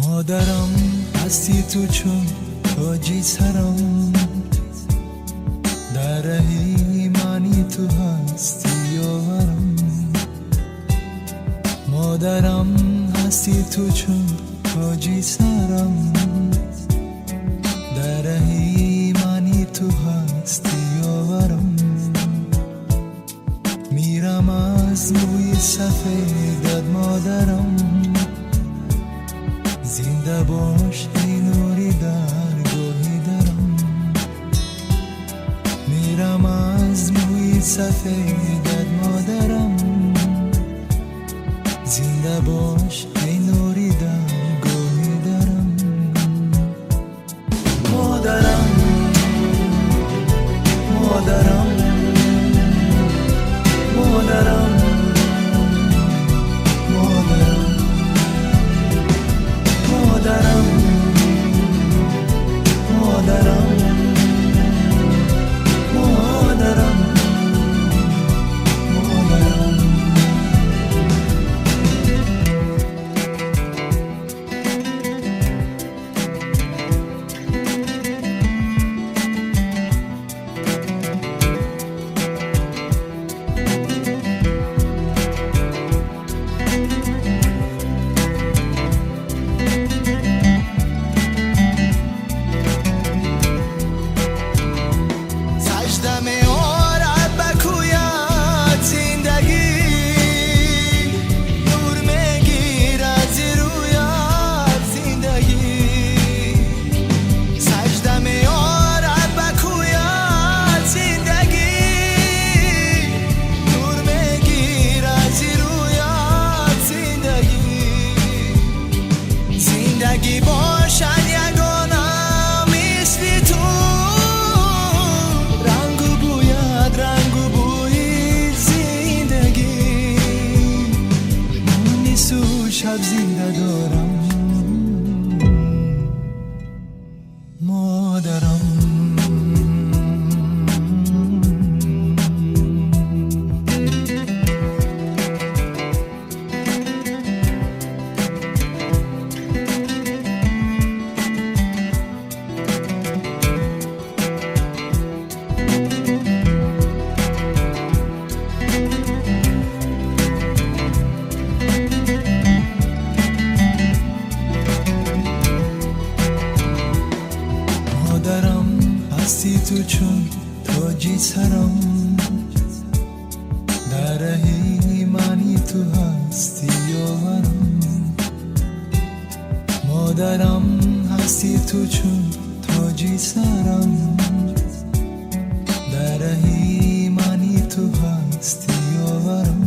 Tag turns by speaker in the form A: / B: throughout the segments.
A: Модарам, ҳастӣ ту чун тоҷи сарам, дар раҳи мани ту ҳастӣ ёварам. Модарам, ҳастӣ ту чун тоҷи сарам, дар раҳи мани ту ҳастӣ ёварам. Мирам аз мӯи сафедат, модарам, зинда бош, эй нури даргоҳи дарам. Мирам аз мӯи сафедат, модарам, зинда бош, эй нури даргоҳи дарам. Модарам, модарам, модарам, модарам, модарам, модарам, модарам, модарам. Сажда меорад ба кӯят зиндагӣ, нур мегирад зи рӯят зиндагӣ. Сажда меорад ба кӯят зиндагӣ, нур мегирад зи рӯят зиндагӣ. Зиндагӣ бошад ягона мисли ту, рангу бӯяд, рангу бӯи зиндагӣ. Мунису шаб зинда дорам, модарам. Модарам, ҳастӣ ту чун тоҷи сарам, дар раҳи мани ту ҳастӣ ёварам. Модарам, ҳастӣ ту чун тоҷи сарам, дар раҳи мани ту ҳастӣ ёварам.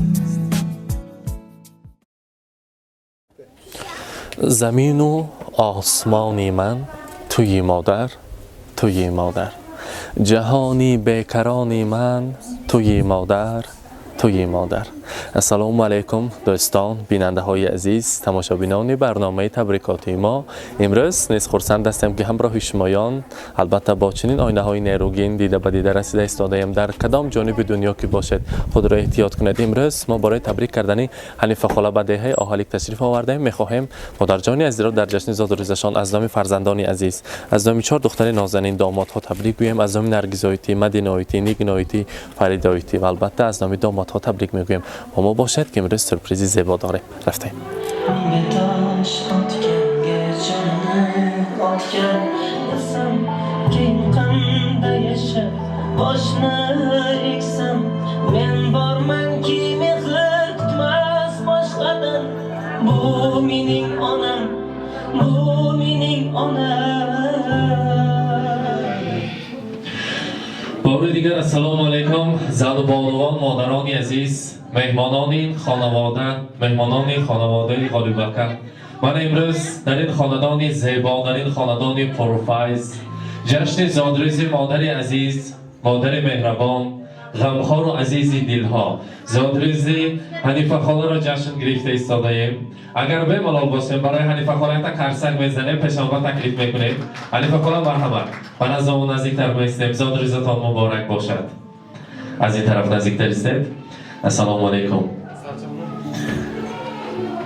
B: Замину осмони ман туи модар, туи модар, ҷаҳони бекарони ман туи модар, туи модар. Ассалому алайкум, дӯстон, бинандаҳои азиз, тамошобинони барномаи табрикотии мо. Имрӯз низ хурсанд ҳастем, ки ҳамроҳи шумоён, албатта, бо чунин оинаҳои нерӯгин дида ба дида расида истодаем. Дар кадом ҷониби дунё ки бошед, худро эҳтиёт кунед. Имрӯз мо барои табрик кардани Ҳанифа хола ба деҳаи Оҳалик ташриф овардаем. Мехоҳем модарҷони азизро дар ҷашни зодрӯзашон аз номи фарзандони азиз, аз номи чор духтари нозанин, домодҳо табрик гӯем, аз номи Наргизоитӣ, Мадиноитӣ, Нигиноитӣ, Фаридоитӣ ва албатта аз номи домодҳо табрик мегӯем. Бо мо бошед, ки имрӯз сюрпризи зебо дорем. Рафтем.
C: Unga tosh otganga jonini otgan desam, keyin qanday yashab boshni egsam? Men bormanki, mehr kutmas boshqadan. Bu mening onam, bu mening onam.
B: Бори дигар ассалому алайкум, зану бонувон, модарони азиз, меҳмонони ин хонавода, меҳмонони хонаводаи Ғолибака. Ман имрӯз дар ин хонадони зебо, дар ин хонадони пурфайз ҷашни зодрӯзи модари азиз, модари меҳрабон, ғамхору азизи дилҳо, зодрӯзи Ҳанифа холаро ҷашн гирифта истодаем. Агар бемалол бошем, барои Ҳанифа хола якта карсак мезанем, пешонба таклиф мекунем. Ҳанифа хола, марҳамат, ба назди мо наздиктар меистем. Зодрӯзатон муборак бошад. Аз ин тараф наздиктар истед. Ассалому алайкум,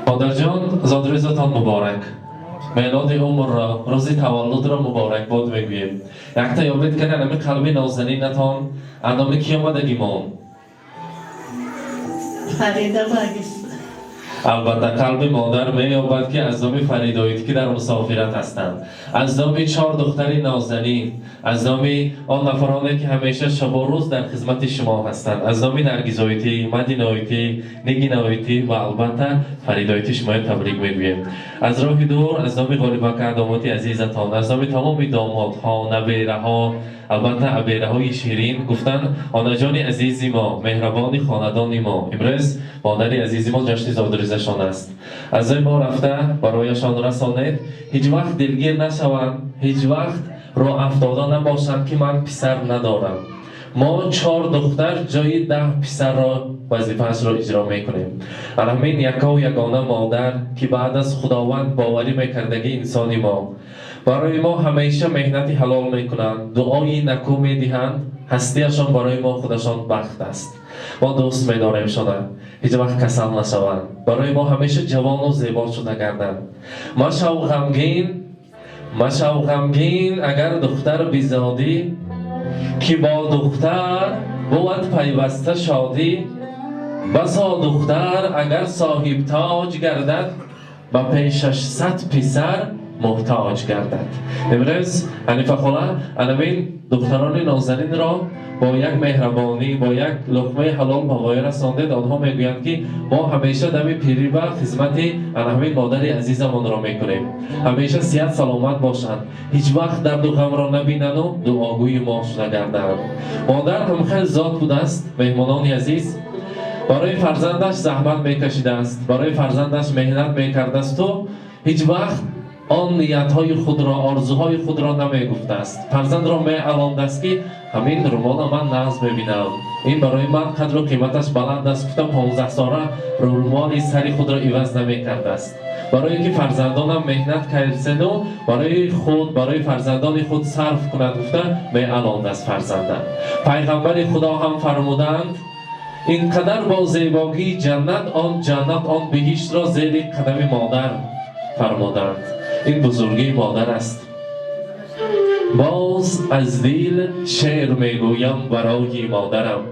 B: модарҷон, зодрӯзатон муборак. Мелоди умрро, рӯзи таваллудро муборакбод мегӯем. Якта ёбед кана ами қалби нозанинатон андоми ки омадагимон?
D: Фарида Багис.
B: Албатта, қалби модар меёбад, ки аз номи Фаридоид, ки дар мусофират ҳастанд, аз номи чор духтари нозанин, аз номи он нафароне, ки ҳамеша шабу рӯз дар хизмати шумо ҳастанд, аз номи Наргизоитӣ, Мадиноитӣ, Нигиноитӣ ва албатта Фаридоитӣ шуморо табрик мегӯем. Аз роҳи дур, аз номи Ғолибака, домоди азизатон, аз номи тамоми домодҳо, набераҳо, албатта абераҳои ширин гуфтанд: онаҷони азизи мо, меҳрабони хонадони мо, имрӯз модари азизи мо ҷашни зодрӯзашон аст. Аз ҷои мо рафта барояшон расонед, ҳеҷ вақт дилгир нашаванд, ҳеҷ вақт роҳ афтода набошанд, ки ман писар надорам. Мо чор духтар ҷои 10 писарро вазифаашро иҷро мекунем. Ана ҳамин яккаву ягона модар, ки баъд аз Худованд боварӣ мекардагии инсони мо, барои мо ҳамеша меҳнати ҳалол мекунанд, дуои накӯ медиҳанд. Ҳастиашон барои мо худашон бахт аст. Мо дӯст медоремшона. Ҳеҷ вақт касал нашаванд, барои мо ҳамеша ҷавону зебо шуда гарданд. Машав ғамгин, машав ғамгин, агар духтар бизодӣ, ки бо духтар бувад пайваста шодӣ. Басо духтар, агар соҳибтоҷ гардад, ба пешаш 100 писар муҳтоҷ гардад. Имрӯз, Ҳанифа хола, анамин духтарони нозанинро бо як меҳрабонӣ, бо як луқмаи ҳалол ба воя расондед. Онҳо мегӯянд, ки мо ҳамеша дами пирӣ ба хизмати ана ҳамин модари азизамонро мекунем. Ҳамеша сиҳат саломат бошанд, ҳеҷ вақт дарду ғамро набинану дуогӯи мо шуда гарданд. Модар ҳамхел зот будааст, меҳмонони азиз, барои фарзандаш заҳмат мекашидааст, барои фарзандаш меҳнат мекардасту ҳеҷ вақт он ниятҳои худро, орзуҳои худро намегуфтааст. Фарзандро меалондааст, ки ҳамин румола ман нағз мебинам, ин барои ман қадру қиматаш баланд аст, гуфта, 15сола румоли сари худро иваз намекардааст. Барое ки фарзандонам меҳнат кардсену барои худ, барои фарзандони худ сарф кунад, гуфта меалондааст фарзанда. Пайғамбари Худо ҳам фармуданд: ин қадар бо зебогии ҷаннат, он ҷаннат, он биҳиштро зери қадами модар фармуданд. Ин бузургии модар аст. Боз аз дил шеър мегӯям барои модарам,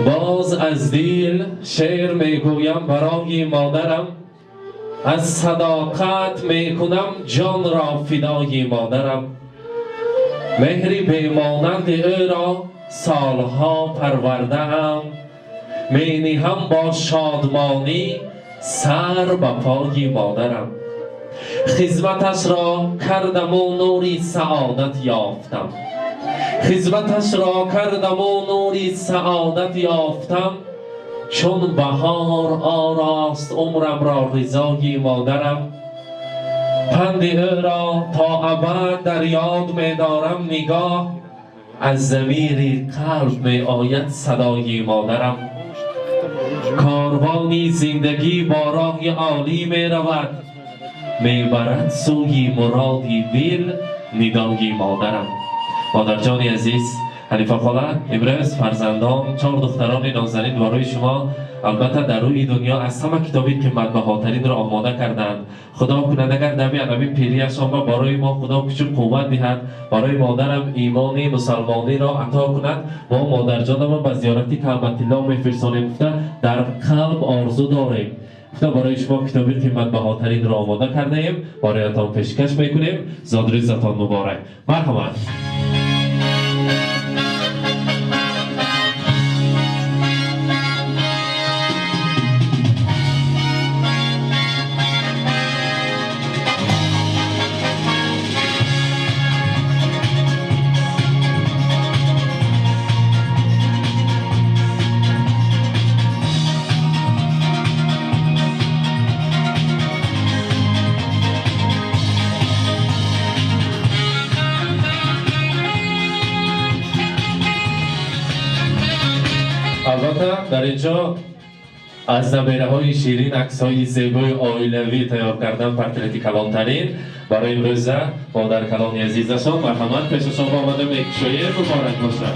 B: боз аз дил шеър мегӯям барои модарам, аз садоқат мекунам ҷонро фидои модарам. Меҳри бемонанди ӯро солҳо парвардаам, мениҳам бо шодмонӣ сар ба пои модарам. Хизматашро кардаму нури саодат ёфтам, хизматашро кардаму нури саодат ёфтам, чун баҳор орост умрамро ризои модарам. Панди ӯро то абад дар ёд медорам, нигоҳ аз замири қалб меояд садои модарам. Корвони зиндагӣ бо роҳи олӣ меравад, мебарад сӯи муроди дил нидои модарам. Модарҷони азиз, Ҳанифа хола, имрӯз фарзандон, чор духтарони нозанин барои шумо албатта дар рӯи дунё аз ҳама китоби қиматбаҳотаринро омода карданд. Худо кунад, агар дами анамин пирияшон ба барои мо Худо кӯчу қувват диҳад, барои модарам имони мусалмониро ато кунад, мо модарҷонама ба зиёрати Каъбатилло мефирсонем, гуфта дар қалб орзу дорем. Гуфта, барои шумо китоби қиматбаҳотаринро омода кардаем, бароятон пешкаш мекунем. Зодрӯзатон муборак, марҳамат. Албатта, дар ин ҷо аз набераҳои ширин аксҳои зебои оилавӣ тайёр кардан, портрети калонтарин барои имрӯза модар калони азизашон. Марҳамат, пешашон омада мекушоем. Муборак бошад.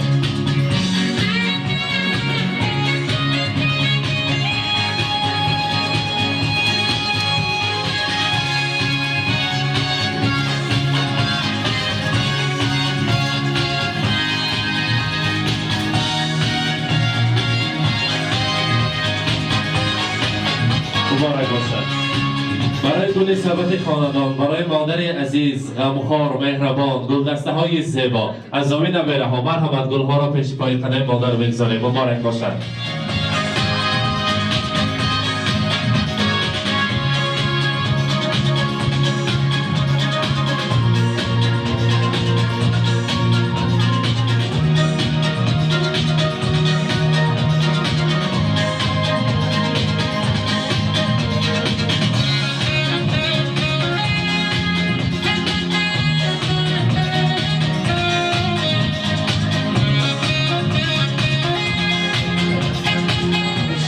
B: Гули сабати хонадон барои модари азиз, ғамхор, меҳрабон, гулдастаҳои зебо аз номи набераҳо. Марҳамат, гулҳоро пеши пои қадами модар бигзорем. Муборак бошад.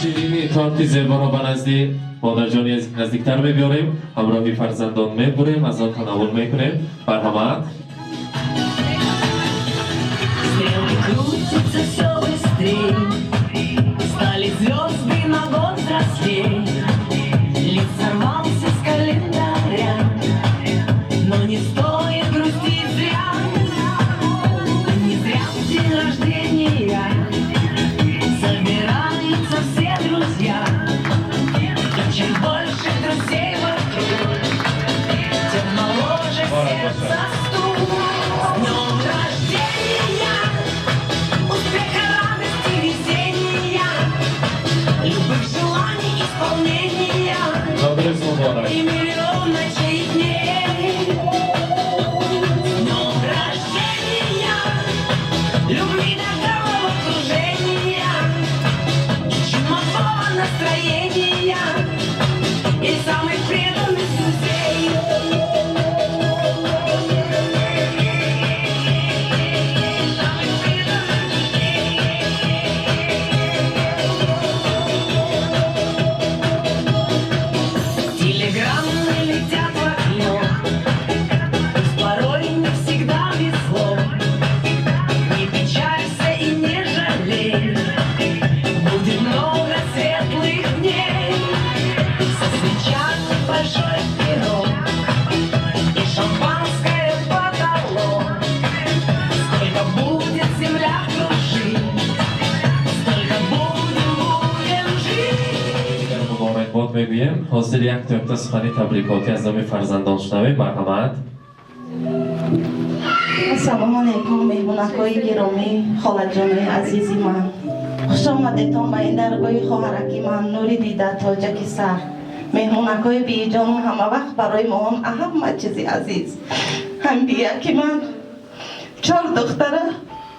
B: Ширини торти зеборо ба назди модарҷони азиз наздиктар мебиёрем, ҳамроҳи фарзандон мебурем, аз он танаввул мекунем. Марҳамат.
C: Стрелки крутятся все быстрее, стали звезды на год взрослее. Лист сорвался с календаря, но не стоит грустить зря. Не зря в день рождения собираются все друзья. И чем больше друзей вокруг, тем моложе сердце стук. С днем рождения! Успеха, радости, везения, любых желаний исполнения
B: Зодрӯз муборак.
C: И миллион ночей и дней. С днем рождения! Любви до головокружения и чумового настроения и самых преданных друзей. Самых преданных друзей. Телеграммы летят в окно, пусть порой не всегда везло. Не печалься и не жалей, будет много светлых дней. Со свечами большой пирог и шампанское в потолок. Сколько будет земля кружить, столько будем, будем жить.
B: Муборакбод мегӯем. Ҳозир як тоифта сухани табрикотӣ аз номи фарзандон шунавем. Марҳамат.
D: Ассалому алайкум, меҳмонакҳои гиромӣ, холаҷонои азизи ман. Хуш омадетон ба ин даргоҳи хоҳараки ман, нури дида, тоҷаки сар. Меҳмонакҳои бииҷону ҳама вақт барои моҳон ҳама чизи азиз. Ҳамбияки ман чор духтара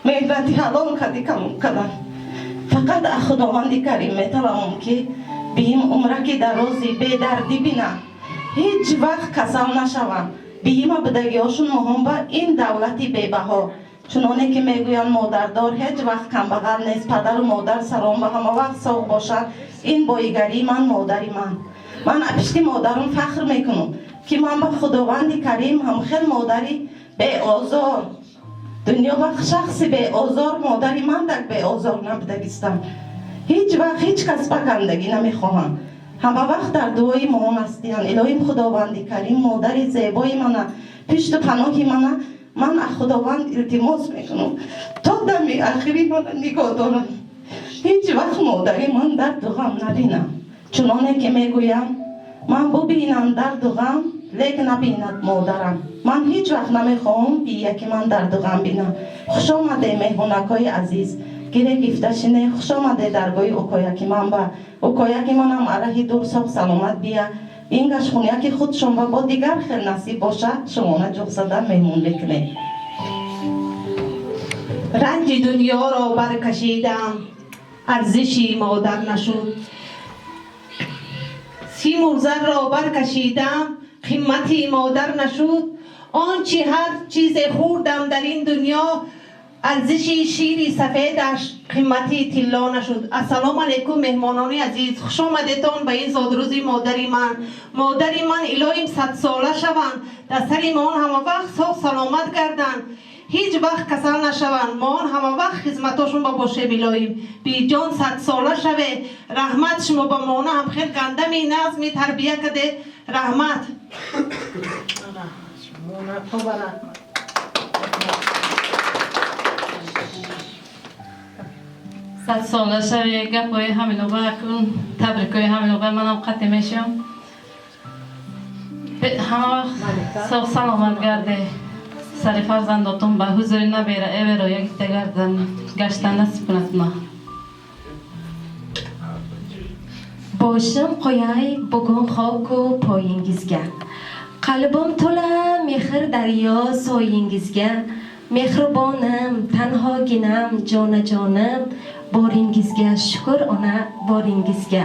D: меҳнати ҳалол кади камон кардам. Фақат аз Худованди Карим металабам, ки биим умраки дарози бедардӣ бинам, ҳеҷ вақт касал нашавам. Биима будагиҳошун моҳон ба ин давлати бебаҳо. Чуноне ки мегӯянд, модардор ҳеҷ вақт камбағал нест. Падару модар саром ба ҳама вақт соғ бошанд. Ин боигарии ман, модари ман. Ман апишти модарам фахр мекунам, ки ман ба Худованди Карим ҳамхел модари беозор, дунё ба шахси беозор модари ман дак беозор набудагистам. Ҳеҷ вақт ҳеҷ кас ба гандагӣ намехоҳам. Ҳама вақт дар дуои моҳон ҳастиян. Илоҳим, Худованди Карим модари зебои мана, пишту паноҳи мана. Ман аз Худованд илтимос мекунам, то дами ахири мана нигоҳ дорам, ҳеҷ вақт модари ман дарду ғам набинам. Чуноне ки мегӯям, ман бубинам дарду ғам, лек набинад модарам. Ман ҳеҷ вақт намехоҳам бияки ман дарду ғам бинам. Хуш омаде, меҳмонакҳои азиз, гире гифта шине. Хуш омаде даргоҳи укояки ман. Ба укояки манам араҳи дур соғ саломат бия. Ин гашхунияки худшон ба бо дигар хел насиб бошад, шумона ҷуғ зада меҳмон мекунед.
E: Ранҷи дунёро баркашидам, арзиши модар нашуд. Симу зарро баркашидам, қимати модар нашуд. Он чи ҳар чизе хӯрдам дар ин дунё, арзиши шири сафедаш қимати тилло нашуд. Ассалому алайкум, меҳмонони азиз, хуш омадетон ба ин зодрӯзи модари ман. Модари ман илоҳим садсола шаванд, дар сари моон ҳама вақт соғ саломат гарданд, ҳеҷ вақт касал нашаванд. Моон ҳама вақт хизматошон ба бошем. Илоҳим, биҷон, садсола шаве. Раҳмат, шумо ба моона ҳам хел гандами нағз тарбия каде. Раҳмат.
D: Раҳмат.
F: Садсола шаве. Гапҳои ҳаминобакун, табрикҳои ҳаминоба манам қатъ мешавам. Ҳама вақт соғ саломат гарде. Сари фарзандотон ба ҳузури набера эверо якта гардан гаштан насиб кунад ма.
G: Boshim qo'yay bugun xoku poyingizga. Qalbim to'la mehr daryo soyingizga. Mehribonim, tanhoginam, jonajonim, boringizga shukur ona, boringizga.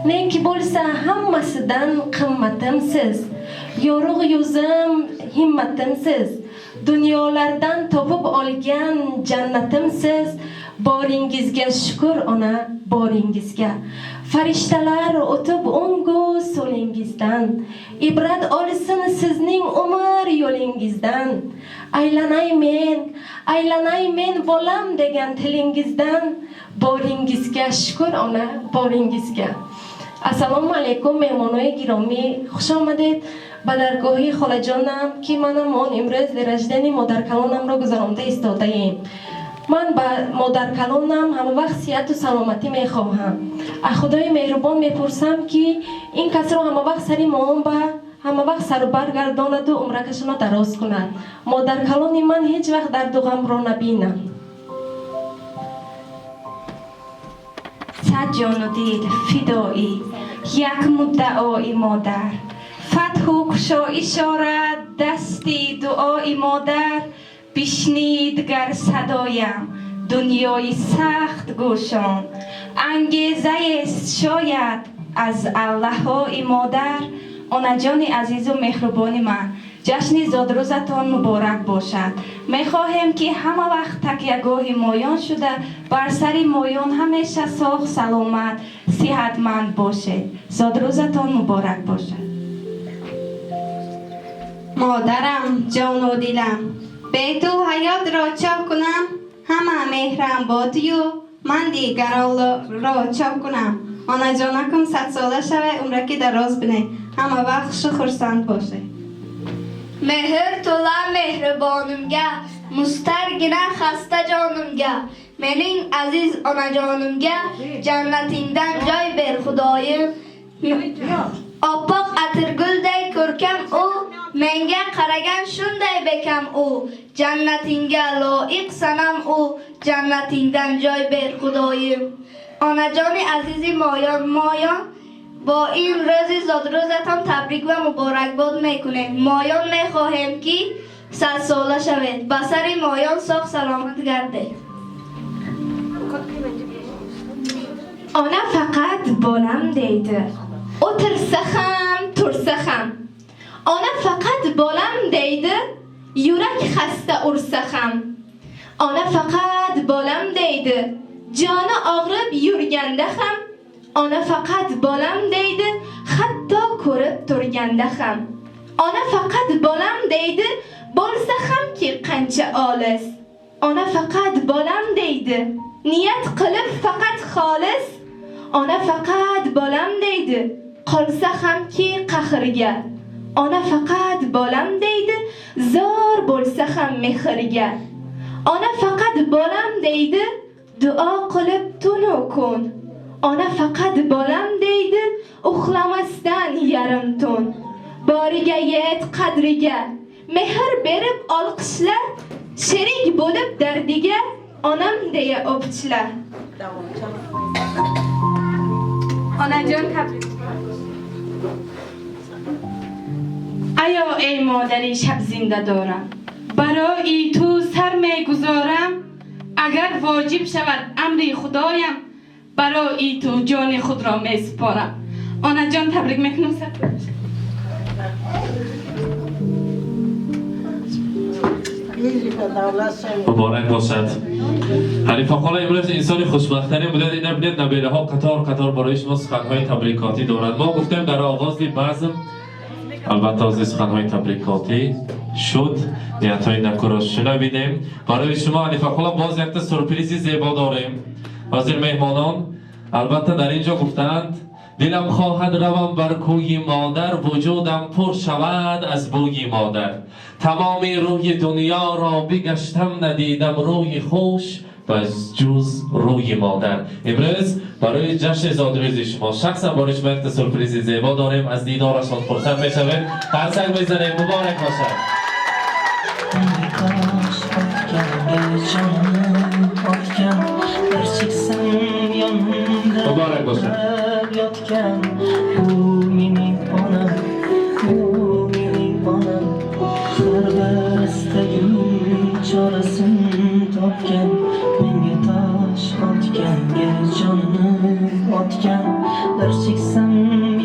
G: Neki bo'lsa hammasidan qimmatimsiz. Yorug' yuzim, himmatimsiz. Dunyolardan topib olgan jannatimsiz. Boringizga shukur ona, boringizga. Farishtalar o'tib o'ngu so'lingizdan, ibrat olsin sizning umr yo'lingizdan. Aylanay men, aylanay men bolam degan tilingizdan. Boringizga shukur ona, boringizga. Assalomu alaykum меҳмонои гиромӣ, хуш омадед ба даргоҳи холаҷонам, ки манам он имрӯз день рождения модаркалонамро гузаронда истодаем. Ман ба модаркалонам ҳамавақт сиҳату саломатӣ мехоҳам. Аз Худои меҳрубон мепурсам, ки ин касро ҳамавақт сари моон ба ҳамавақт сару баргардонаду умракашонро дароз кунад. Модаркалони ман ҳеҷ вақт дарду ғамро набинад.
H: Сад ҷону дил фидоӣ як муддаои модар, фатҳу кушоиш орад дасти дуои модар. Бишнид гар садоям дунёи сахт гӯшон, ангезаест шояд аз аллаҳои модар. Онаҷони азизу меҳрубони ман, ҷашни зодрӯзатон муборак бошад. Мехоҳем, ки ҳама вақт такягоҳи моён шуда, бар сари моён ҳамеша соғ саломат, сиҳатманд бошед. Зодрӯзатон муборак бошад.
I: Модарам, ҷону дилам, бе ту ҳаётро чоп кунам, ҳама меҳрам бо тую, ман дигаронро чоп кунам. Онаҷонакум садсола шавай, умраки дароз бинед, ҳама вақт хушу хурсанд бошед.
J: Mehr to'la mehribonimga, mustargina xasta jonimga, mening aziz onajonimga jannatingdan joy ber Xudoyim. Oppoq atirgulday ko'rkam u, menga qaragan shunday bekam u, jannatingga loyiq sanam u, jannatingdan joy ber Xudoyim. Onajoni azizi moyon, moyon бо ин рӯзи зодрӯзатон табрик ва муборакбод мекунем. Моён мехоҳем, ки садсола шавед, ба сари моён соғ саломат гардед.
H: Ona faqat bolam deydi, o'tirsa ham, tursa ham. Ona faqat bolam deydi, yurak xasta ursa ham. Ona faqat bolam deydi, joni og'rib yurganda ham. Ona faqat bolam deydi, hatto ko'rib turganda ham. Ona faqat bolam deydi, bo'lsa hamki qancha olis. Ona faqat bolam deydi, niyat qilib faqat xolis. Ona faqat bolam deydi, qolsa hamki qahrga. Ona faqat bolam deydi, zor bo'lsa ham mehrga. Ona faqat bolam deydi, duo qilib tunu kun. Ona faqat bolam deydi, uxlamasdan yarim tun. Boriga yet qadriga, mehr berib olqishla, sherik bo'lib dardiga, onam deya o'pchla.
K: Onajon tabrik. Ayo ey модари шаб зинда дорам, барои ту сар мегузорам, агар воҷиб шавад амри Худоям, барои ту ҷони худро месупорам. Онаҷон табрик мекунам.
B: Муборак бошад. Ҳанифа хола имрӯз инсони хушбахттарин будед. Ина бинед, набераҳо қатор қатор барои шумо суханҳои табрикотӣ доранд. Мо гуфтем дар оғози базм, албатта ози суханҳои табрикотӣ шуд, ниятҳои накӯро шунавидем. Барои шумо, Ҳанифа хола, боз якта сюрпризи зебо дорем. Ҳозир меҳмонон албатта дар ин ҷо гуфтаанд: дилам хоҳад равам бар кӯи модар, вуҷудам пур шавад аз бӯи модар. Тамоми рӯи дунёро бигаштам, надидам рӯи хуш ва ҷуз рӯи модар. Имрӯз барои ҷашни зодрӯзи шумо шахсан барои шумо як сюрпризи зебо дорем. Аз дидорашон хурсанд мешавем. Қарсак мезанем. Муборак бошад. Муборак бошад.
C: Bu mening onam, bu mening onam. Har bir istagimning chorasin topgan, menga tosh otganga jonini otgan. Dard cheksam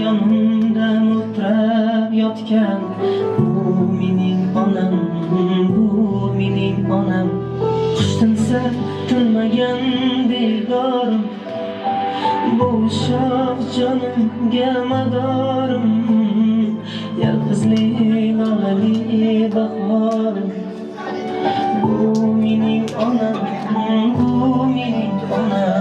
C: yonimda mutrab yotgan. Bu mening onam, bu mening onam. Qush tinsa tinmagan bedorim, bu shoh jonimga madorim. Yolg'izlik lolali bahorim. Bu mening onam, bu mening onam.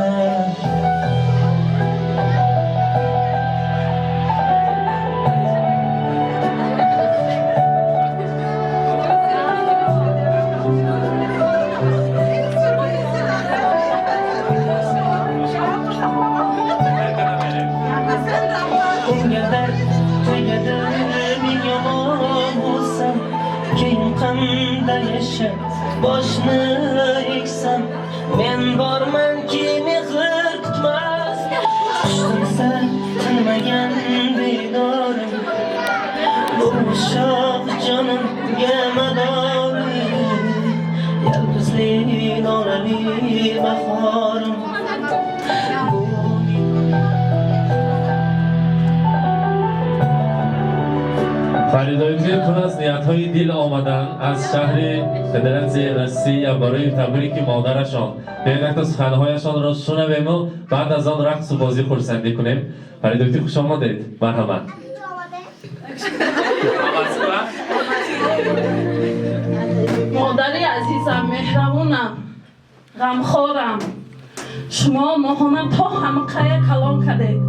C: Unga dard tegadi ming yomon bo'lsam, keyin qanday yashab boshni egsam, men bormanki mehr kutmas. Qush tinsa tinmagan bedorim, bu shoh jonimga madorim. Yolg'izlik lolali bahorim.
B: Фаридои пур аз ниятҳои дил омадан аз шаҳри Федератсияи Россия барои табрики модарашон. Биёед якта суханҳояшонро шунавему баъд аз он рақсу бозӣ хурсандӣ кунем. Фаридои, хуш омадед. Марҳамат.
F: Модари азизам, меҳрабонам, ғамхорам, шумо моҳона то ҳамқая калон кардед.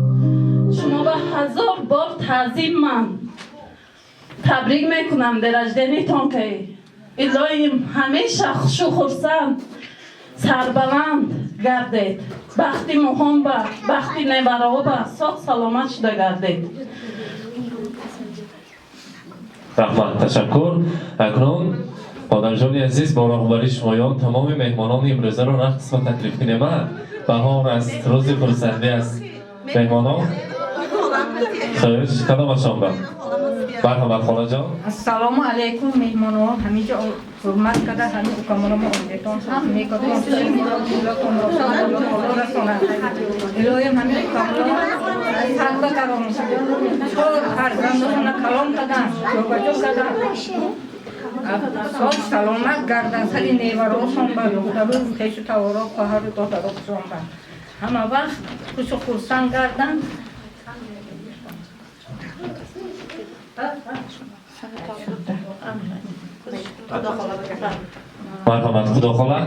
F: Шумо ба ҳазор бор таъзим ман табрик мекунам день рождения тон, ки илоҳим ҳамеша хушу хурсанд, сарбаланд гардед. Бахти моҳон ба бахти невараҳо ба соғ саломат шуда гардед.
B: Раҳмат, ташаккур. Акнун модарҷони азиз, бо роҳбарии шумоён тамоми меҳмонони имрӯзаро рақс ва таклиф кунем. Баҳор аст, рӯзи хурсандӣ аст. Меҳмонон хуш кадомашон ба? Марҳамат, холаҷон.
L: Ассалому алайкум, меҳмонҳо. Ҳаминҷо ҳурмат карда, ҳамин укамоно омадетон, мекотон, расонад. Илоҳим ҳамин укамоно садба каром. Чор фарзандошона калон кардан, ҷобаҷо кардан. Сол саломат гардан, сари неварошон ба, духтару хешу таворо, хоҳару додарошон ба. Ҳама вақт хушу хурсанд гардан.
B: Марҳамат, худохола.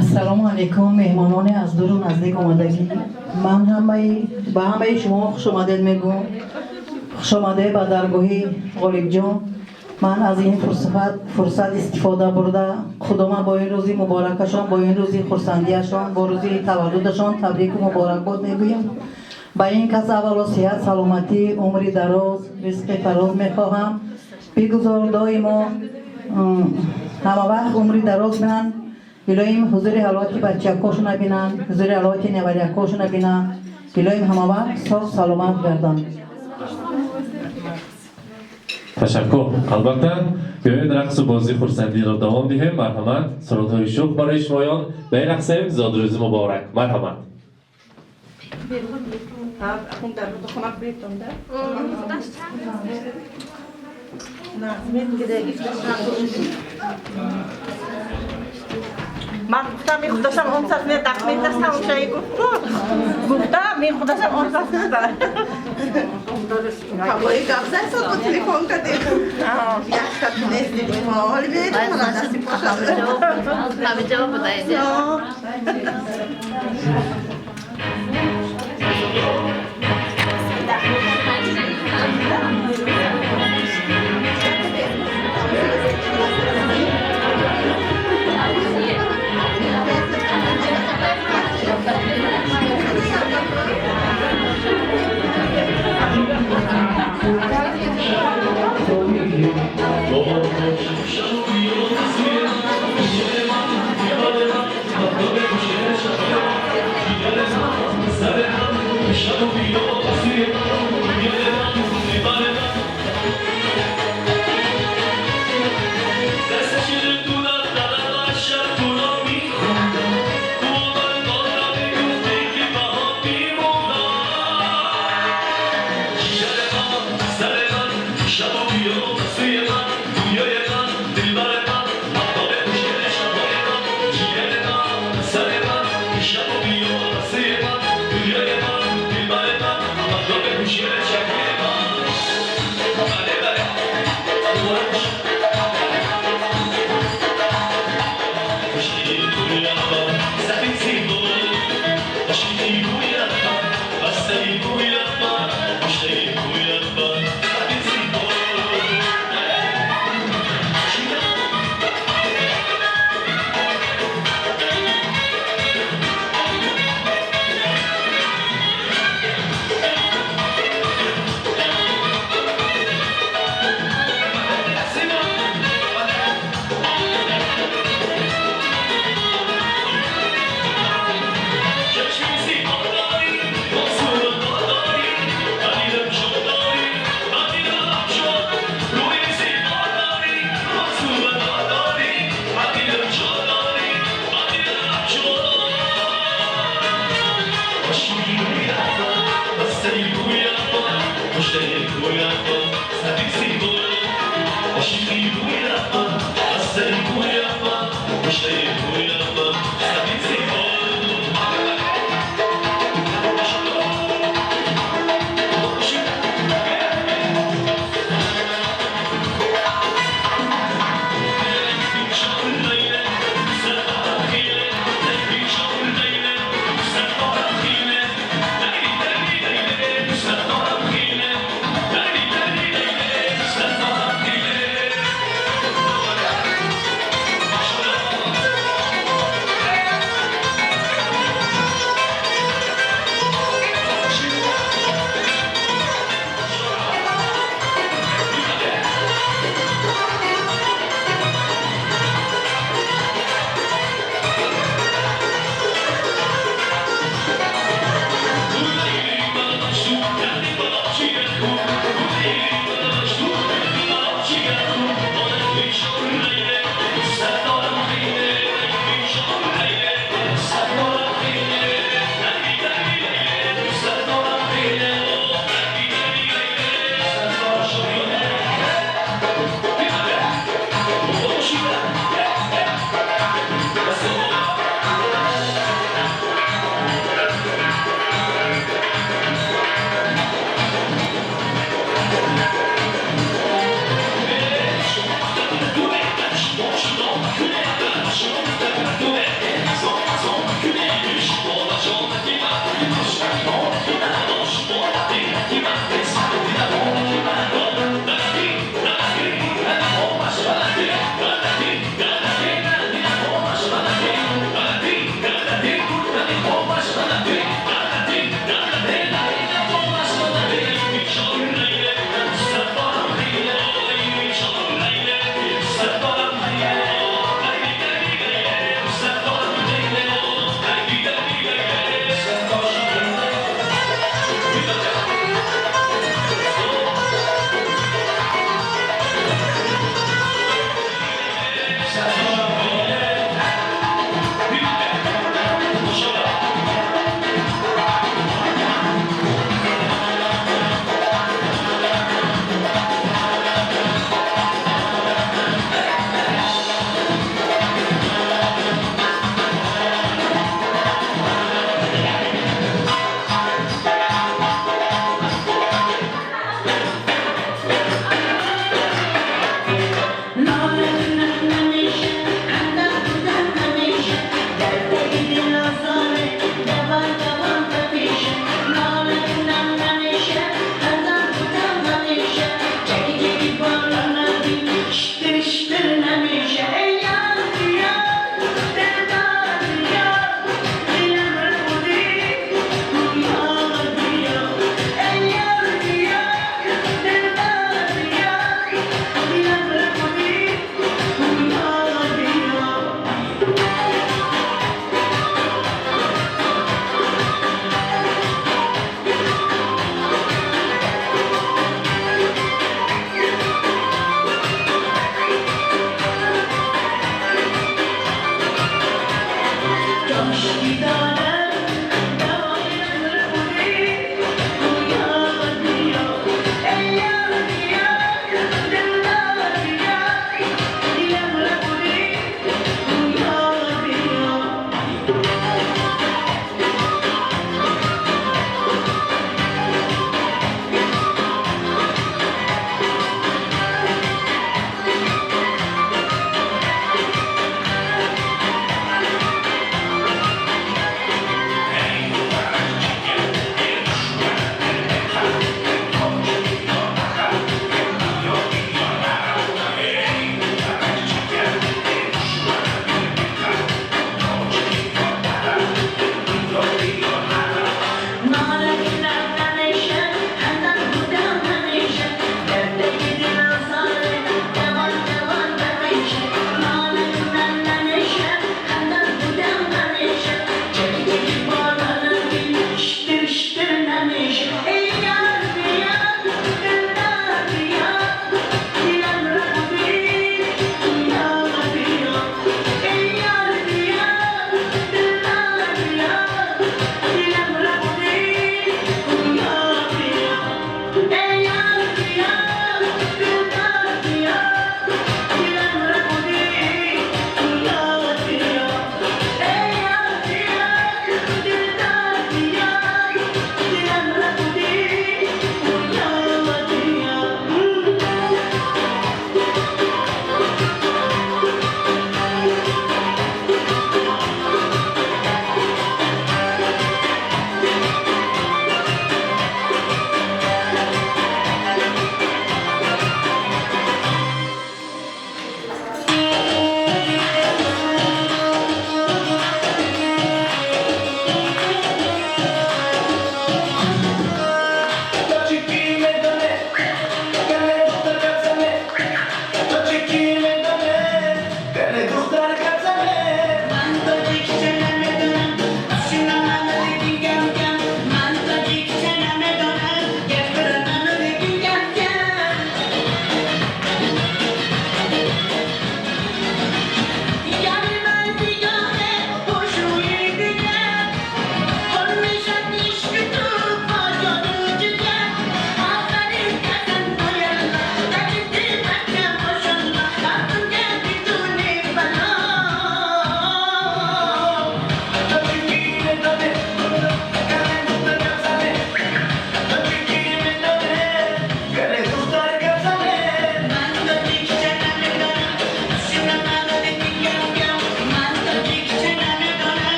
M: Ассалому алайкум, меҳмонони аз дуру наздик омадагӣ. Ман ҳамаи ба ҳамаи шумо хуш омадед мегӯм. Хуш омадед ба даргоҳи Ғолибҷон. Ман аз ин фурсат истифода бурда, худома бо ин рӯзи муборакашон, бо ин рӯзи хурсандиашон, бо рӯзи таваллудашон табрику муборакбод мегӯям. Ба ин кас аввало сиҳат, саломатӣ, умри дароз, ризқи фароз мехоҳам. Бигузор доимо ҳама вақт умри дароз бинанд. Илоҳим ҳузури ҳаловати бачакошона бинанд, ҳузури ҳаловати неварякошона бинанд. Илоҳим ҳама вақт соғ саломат гарданд.
B: Ташаккур. Албатта, биёед рақсу бозӣ хурсандиро давом диҳем. Марҳамат, сурудҳои шӯх барои шумоён. Мерақсем. Зодрӯзи муборак. Марҳамат.
D: Ман гуфтам, ми худашам он сас не дақ метастам, шаи гуфту. Гуфтам, ми худашам он сас не. Ҳавои гап зад, бо телефон кардем. Якта нест дидем. Ҳоли медонам насиб бошад.
N: Ҳамиҷо будаед.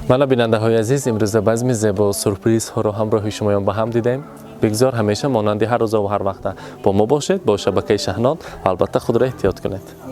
B: Мана, бинандаҳои азиз, имрӯза базми зебо сюрпризҳоро ҳамроҳи шумоён ба ҳам дидем. Бигзор ҳамеша монанди ҳар рӯза ва ҳар вақта бо мо бошед, бо шабакаи Шаҳнон, ва албатта худро эҳтиёт кунед.